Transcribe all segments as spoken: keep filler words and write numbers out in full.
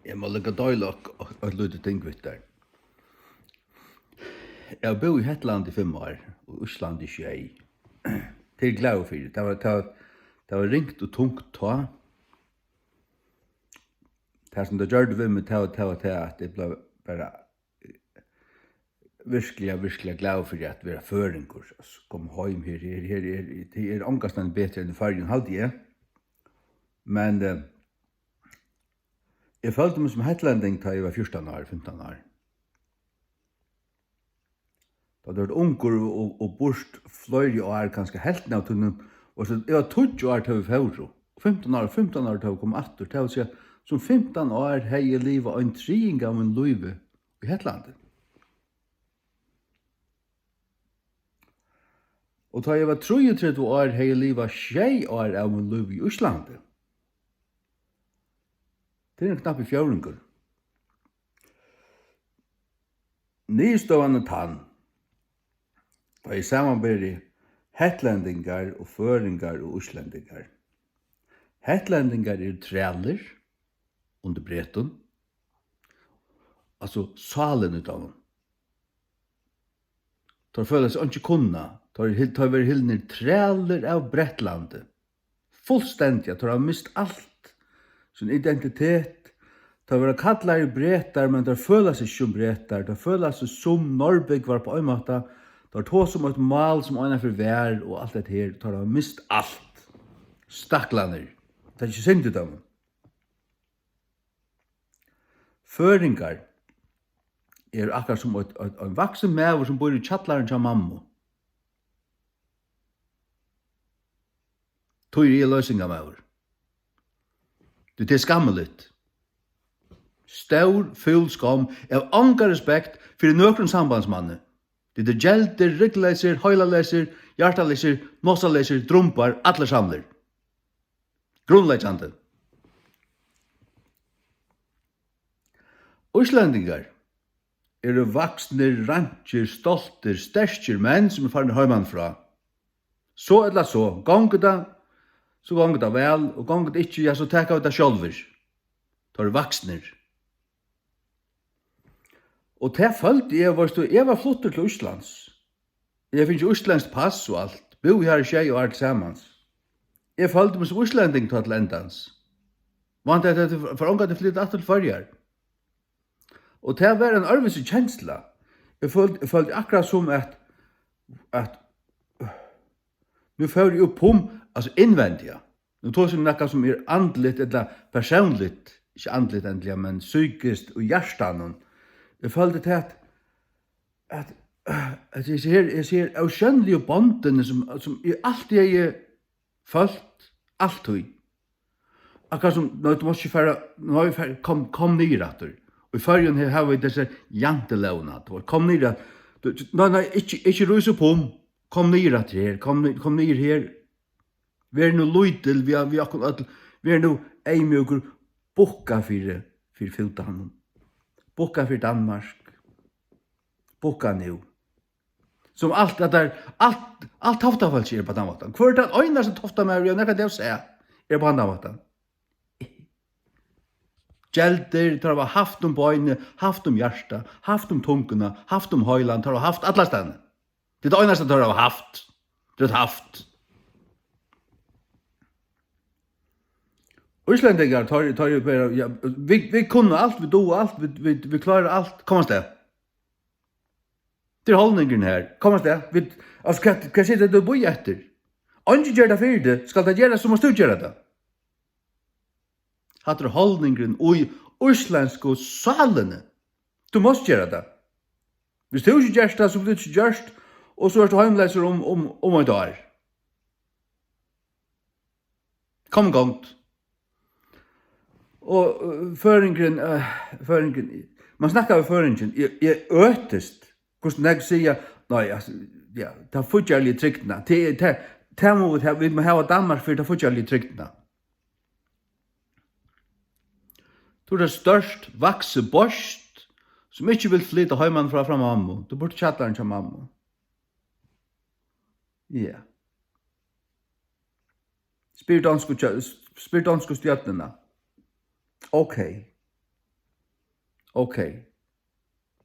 Eg má líka deila okkurt, eitt lítið ting við tær. Eg havi búð í Hetlandi í fimm ár og Íslandi í sjey. Tað eri eg glaður fyri. Tað var, tað var, tað var ringt og tungt tá. Tað, sum tað gjørdi við meg, tað var, tað var tað, at eg bleiv bara virkuliga, virkuliga glaður fyri at vera føroyingur. Altso, koma heim her, her, her er, tað er ongastaðni betri enn í Føroyum, haldi eg. Men, eh, eg føldi meg sum hetlending, tá eg var fjúrtan ár, fimtan ár. Tá tú ert ungur og, og, og býrt fleiri ár, kanska helvtina av tínum, og so, eg var tíggju ár, tá vit fóru, og fimtan ár, fimtan ár, tá vit komu aftur, tað vil siga, sum fimtan ár hevði eg livað ein triðing av mínum lívi í Hetlandi. Og tá eg var trýogtretivu ár, hevði eg livað sjey ár av mínum lívi í Íslandi. Tað er ein knappur fjórðingur. Niðurstøðan er tann, tá eg samanberi hetlendingar og føroyingar og íslendingar. Hetlendingar eru trælir undir Bretum, altso sálin í teimum. Teir føla seg einki kunna. Teir eru hil-, teir verða hildnir trælir av Bretlandi. Fullstendiga. Teir hava mist alt. Sín identitet. Teir verða kallaðir Bretar, men teir føla seg ikki sum Bretar. Teir føla seg sum Norðbúgvar á ein máta. Teir tosa um eitt mál sum einaferð var og alt hetta her. Teir hava mist alt. Staklarnir. Tað er ikki synd í teimum. Føroyingar eru akkurát sum eitt, eitt, ein vaksin maður, sum býr í kjallaranum hjá mammu. Tí eri eg loysingarmaður. Tí tað er skammiligt. Stór, fúl skomm. Eg havi onga respekt fyri nøkrum sambandsmanni. Tit eru geldir, ryggleysir, heilaleysir, hjartaleysir, nosaleysir, drumbar, allir samlir. Grundleggjandi. Íslendingar eru vaksnir, rankir, stoltir, sterkir menn, sum eru farnir heimanífrá. So ella so, gongur tað, so gongur tað væl, og gongur tað ikki, ja, so taka vit tað sjálvir. Teir eru vaksnir. Og tað føldi eg, veitst tú, eg var fluttur til Íslands. Eg havi fingið íslendskt pass og alt, búð har í sjey ár tilsamans. Eg føldi meg sum íslending tá til endans. Væntaði, at eg fór ongantíð at flyta aftur til Føroyar. Og tað var ein øðrvísi kensla. Eg føldi, eg føldi akkurát sum at, at nú fór eg upp um, altso innvendiga. Nú tosi eg um nakað sum er andligt ella persónligt, ikki andligt endiliga, men psykiskt og í hjartanum. Eg føldi tað at, at, at hesi her, hesi her ósjónligu bondini sum, sum eg altíð hevði følt, altíð. Akkurát sum, nei, tú mást ikki fara, nei, fer, kom, kom niður aftur. Og í Føroyum her hava vit hesa jantelógina, tú veit, kom niður at-, tú, tú, nei, nei, ikki, ikki rís upp um, kom niður aftur her, kom ni-, kom niður her. Ver nú lítil við, við okkum øll, ver nú eyðmjúkur, bukka fyri, fyri fútanum. Bukka fyri Danmark. Bukka nú. Sum alt at tær, alt, alt Toftafólkið er á tann mátan. Hvør tann einasti Toftamaður, eg nakrantíð havi sæð, er á tann mátan. Geldir, teir hava havt um beinið, havt um hjartað, havt um tunguna, havt um heilan, teir hava havt allastaðni. Tað er tað einasta, teir hava havt. Teir hava havt. Íslendingar, teir, teir eru bara, ja, vit, vit kunnu alt, vit duga alt, vit, vit, vit klára alt. Kom avstað. Tað er holdningurin her. Kom avstað. Vit, altso, hvat, hvat situr tú og bíðar eftir? Eingin ger tað fyri teg. Skal tað gerast, so mást tú gera tað. Hatta er holdningurin í íslendsku sálini. Tú mást gera tað. Viss tú ikki gert tað, so verður tað ikki gjørt, og so ert tú heimleysur um, um, um eitt ár. Kom í gongd. Og, øh, føroyingurin, øh, føroyingurin, man snakkar við føroyingin, eg, eg øtist, hvussu nógv siga, nei, altso, ja, ta fíggjarligu trygdina, tað er, tað, tað mugu vit hava, vit mugu hava Danmark fyri ta fíggjarligu trygdina. Tú ert eitt stórt, vaksið beist, sum ikki vil flyta heimanífrá frá mammu. Tú býrt í kjallaranum hjá mammu. Ja. Spyr donsku tjø-, spyr donsku stjørnuna. Ókey. Ok.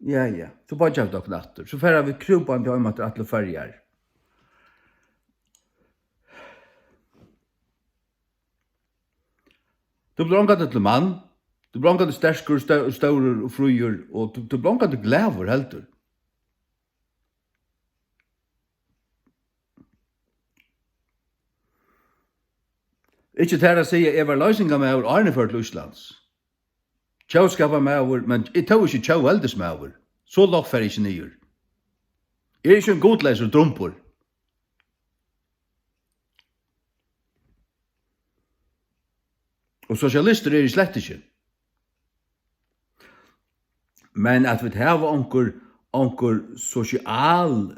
Ja, ja. So boyggja vit okkum aftur. So fara vit krúpandi heim aftur, aftur til Føroyar. Tú blívur ongantíð til mann. Tú blívur ongantíð sterkur, stó-, stórur og fríur, og tú, tú blívur ongantíð glaður heldur. Ikki tær at siga, eg var loysingarmaður, áðrenn eg fór til Íslands. Tjóðskaparmaður, men eg tó ikki tjóðveldismaður. So lágt fari eg ikki niður. Eg eri ikki ein gudleysur dumbur. Og sosialistur eri eg slett ikki. Men at vit hava onkur, onkur sosial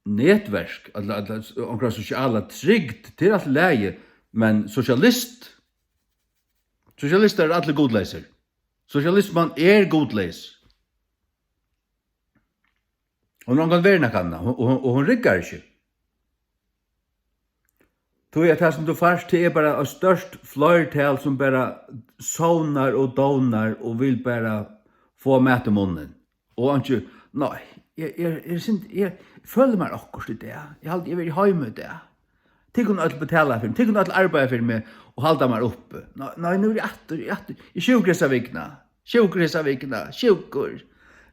netverk, ella, ella onkra sosiala trygd, tað er alt í lagi, men sosialist, sosialistar eru allir gudleysir. Sosialisman er gudleys. Hon er ongan verd nakað annað, og, og, og hon riggar ikki. Tí at tað, sum tú fært, tað er bara eitt stórt fleirtal, sum bara sovnar og dovnar og vil bara fáa mat í munnin. Og einki, nei, eg, eg, eg, eg, eg føli mær okkurt í dag. Eg haldi, eg verði heima í dag. Tit kunnu øll betala fyri meg. Tit kunnu øll arbeiða fyri meg og halda mær uppi. Nei, nei, nú eri eg aftur, eg eri aftur. Eg sjúkur hesa vikuna. Sjúkur hesa vikuna. Sjúkur.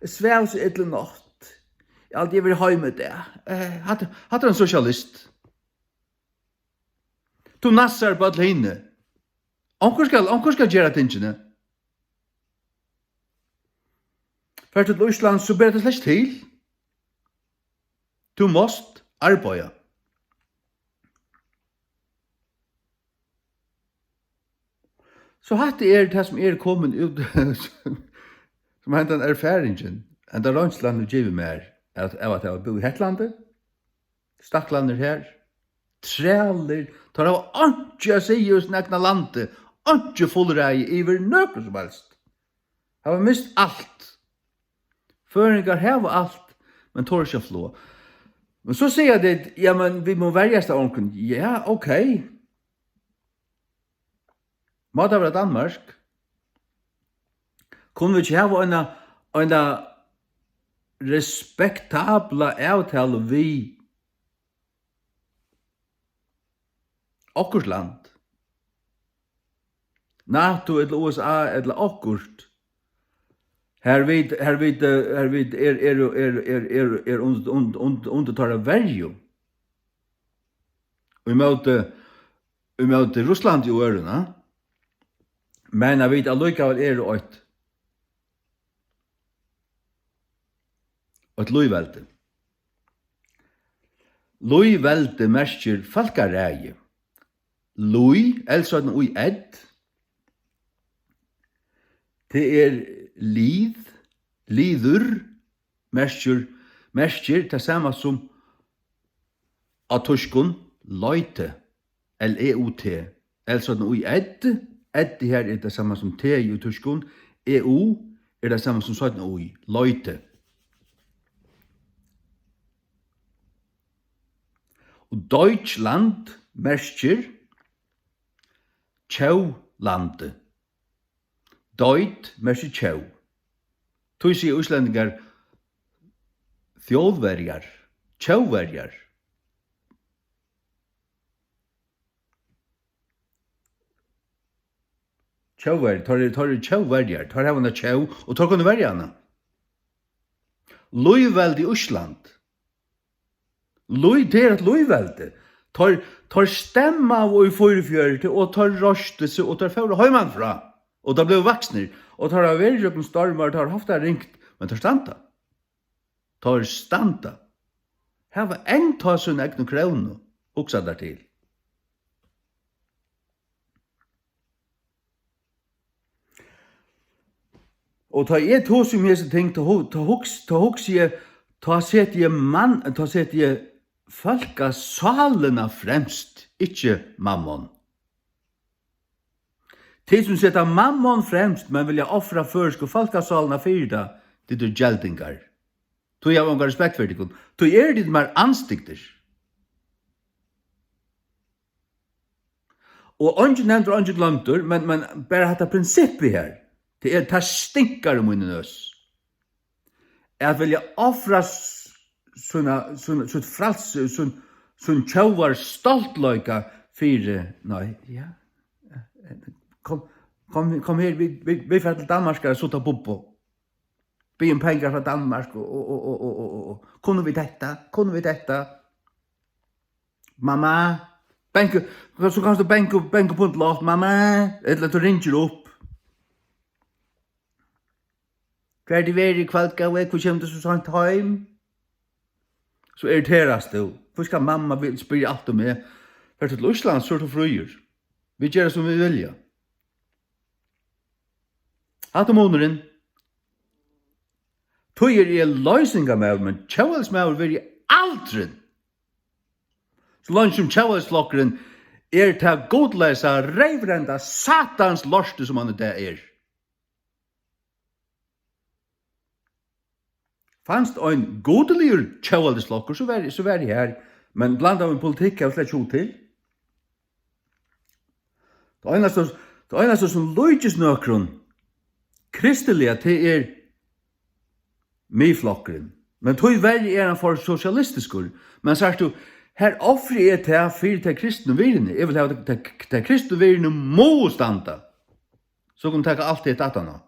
Eg svav so illa í nátt. Eg haldi, eg verði heima í dag. Eh, hatta, hatta er ein sosialist. Tú nassar upp á øll hini. Onkur skal, onkur skal gera tingini. Fert tú til Íslands, so ber tað slett til. Tú mást arbeiða. So hatta er tað, sum er komin út, sum hendan erfaringin, hendan roynslan hevur givið mær, at av at hava búð í Hetlandi, staklarnir her, trælir, teir hava einki at siga í sínum egna landi, einki fullræði yvir nøkrum sum helst. Hava mist alt. Føroyingar hava alt, men tora ikki at fáa. Men so siga tey, ja, men vit mugu verjast av onkrum. Ja, ok. Má tað vera Danmark? Kunnu vit ikki hava eina, eina respektabla avtalu við okkurt land? NATO ella U S A ella okkurt. Har vit, har vit, eh, har vit er, eru, eru, eru, eru, eru und-, und-, und-, undir teirra verju. Í móti, í móti Russlandi og øðrum, ha? Men at vit allíkavæl eru eitt, eitt lýðveldi. Lýðveldi merkir fólkaræði. Lýð, L Y D, tað er lýð, lýður, merkir, merkir tað sama sum á týskum, Leute, L E U T, L Y D, ed her er tað sama sum T í týskum, E U er tað sama sum seinna í, Leute. Og Deutschland merkir tjóðlandi. Deut merkir tjóð. Tí siga íslendingar Þjóðverjar, Tjóðverjar. Tjóðverjar, teir eru, teir eru Tjóðverjar, teir hava eina tjóð og teir kunnu verja hana. Lýðveldi Ísland. Lýð, tað er eitt lýðveldi. Teir, teir stemmaðu í fýraogfjøruti og teir reistu seg og teir fóru heimanífrá. Og teir blivu vaksnir. Og teir hava verið gjøgnum stormar, teir hava havt tað ringt, men teir standa. Teir standa. Hava enntá sína egnu krónu, hugsa tær til. Og tá eg tosi um hesi ting, tá hu-, tá hugs-, tá hugsi eg, tá seti eg mann, tá seti eg fólkasálina fremst, ikki mammon. Tit sum seta mammon fremst, men vilja ofra føroysku fólkasálina fyri tað, tit eru geldingar. Tí eg havi ongan respekt fyri tykkum. Tí eru tit mær andstygdir. Og eingin nevndur og eingin gloymdur, men, men bara hetta prinsippið her, Tað er, tað stinkar í míni nøs. At vilja ofra s-, sína, sín, sítt frælsi, sín, sín tjóðar stoltleika fyri, nei, ja. Kom, kom, kom her, vit, vit, vit fara til Danmarkar at sutta bubbu. Biðja um pengar frá Danmark og, og, og, kunnu vit hetta? Kunnu vit hetta? Mamma, banka, so kanst tú banka, banka upp undir loft, mamma, ella tú ringir upp. Hvar er tú verið í kvøld, góði? Hví kemur tú so seint heim? So irriterast tú. Hví skal mamma vil spyrja alt um meg? Fert tú til Íslands, so ert tú fríur. Vit gera, sum vit vilja. Hatta er munurin. Tí eri eg loysingarmaður, men tjóðveldismaður verði eg aldrin. So leingi sum Tjóðveldisflokkurin er tað gudleysa, reyvrenda satans lortið, sum hann í dag er. Fanst ein gudeligur tjóðveldisflokkur, so var, so var eg har. Men blandaðum politikk havi eg slett ikki hug til. Tað einasta, tað einasta sum líkist nøkrum kristiliga, tað er Miðflokkurin. Men tíverri er hann for sosialistiskur. Men sært tú, her ofri eg tað fyri tey kristnu virðini. Eg vil hava tey, tey, tey kristnu virðini mugu standa. So kunnu taka alt hitt aftaná.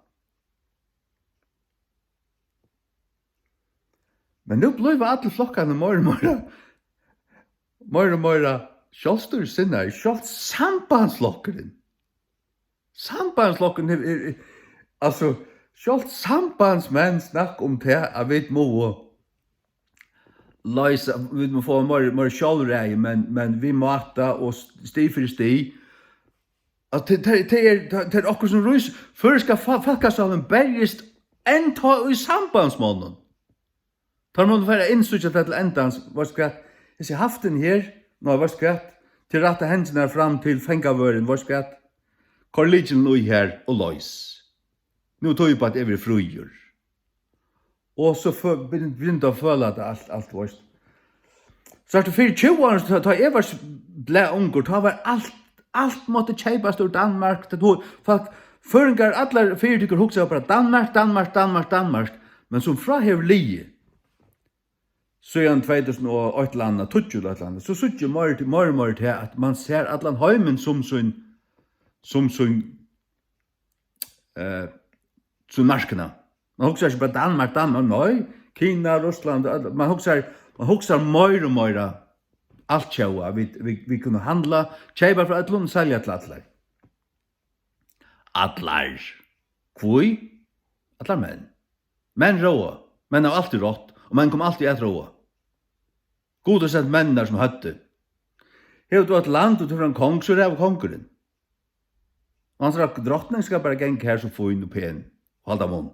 Men nú blíva allir flokkarnir meira og meira, meira og meira sjálvstýrissinnaðir. Sjálvt Sambandsflokkurin. Sambandsflokkurin er, er, er, altso, sjálvt sambandsmenn snakka um tað, at vit mugu loysa, vit mugu fáa meira, meira sjálvræði, men, men við máta og st-, stig fyri stig. At tað, tað, tað er, tað, tað er okkurt sum rís-, føroyska fo-, fólkasálin berjist enntá í sambandsmonnum. Teir munnu fara at innsíggja tað til endans, veitst hvat, hesi haftini her, nei, veitst hvat, til rættu hendurnar fram til fangavørðin, veitst hvat, koyr lykilin í har og loys. Nú er tíð upp á, at eg verði fríur. Og so fø-, begyn-, begynti at føla tað alt, alt, veitst. So er tað fyri tjúgu árum, tá, tá eg var s-, blaðungur, tá var alt, alt mátti keypast úr Danmark. Tað var, fólk, føroyingar, allar fyritøkur hugsaðu bara Danmark, Danmark, Danmark, Danmark. Men sum frá hevur liðið, síðan tvey túsund og eitt ella annað, tíggju ella eitt ella annað, so síggi eg meir til, meir og meir til, at mann sær allan heimin sum sín, sum sín, eh, sum marknað. Mann hugsar ikki bara Danmark, Danmark, nei, Kina, Russland, øll, mann hugsar, mann hugsar meir og meira altjóða, vit, vit, vit kunnu handla, keypa frá øllum og selja til allar. Allar. Hví? Allar menn. Menn ráða. Menn hava altíð rátt, og menn koma altíð at ráða. Gud hevur sent menninar sum høvdu. Hevur tú eitt land, og tú hevur ein kong, so ræður kongurin. Og hansara drotning skal bara ganga har so fín og pen og halda munn.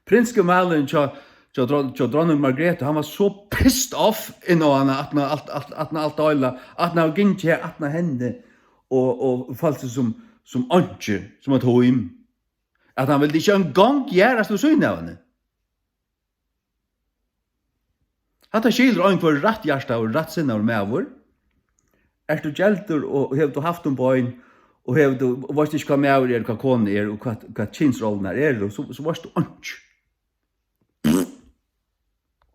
Prinsgemálin hjá, hjá dron-, hjá dronning Margrethe, hann var so pissed off inn á hana, aftan á alt, alt, aftan á alt deila, at hann hevur gingið her aftan á henni og, og følt seg sum, sum einki, sum eitt hím, at hann vildi ikki eingong gerast við síðuna av henni. Hatta skilur ein hvør rætthjartaður, rættsinnaður maður. Ert tú geldur og hevur tú haft um bein, og hevur tú, og veitst ikki, hvat maður er, hvat kona er, og hvat, hvat kynsrollurnar eru, so, so veitst tú einki.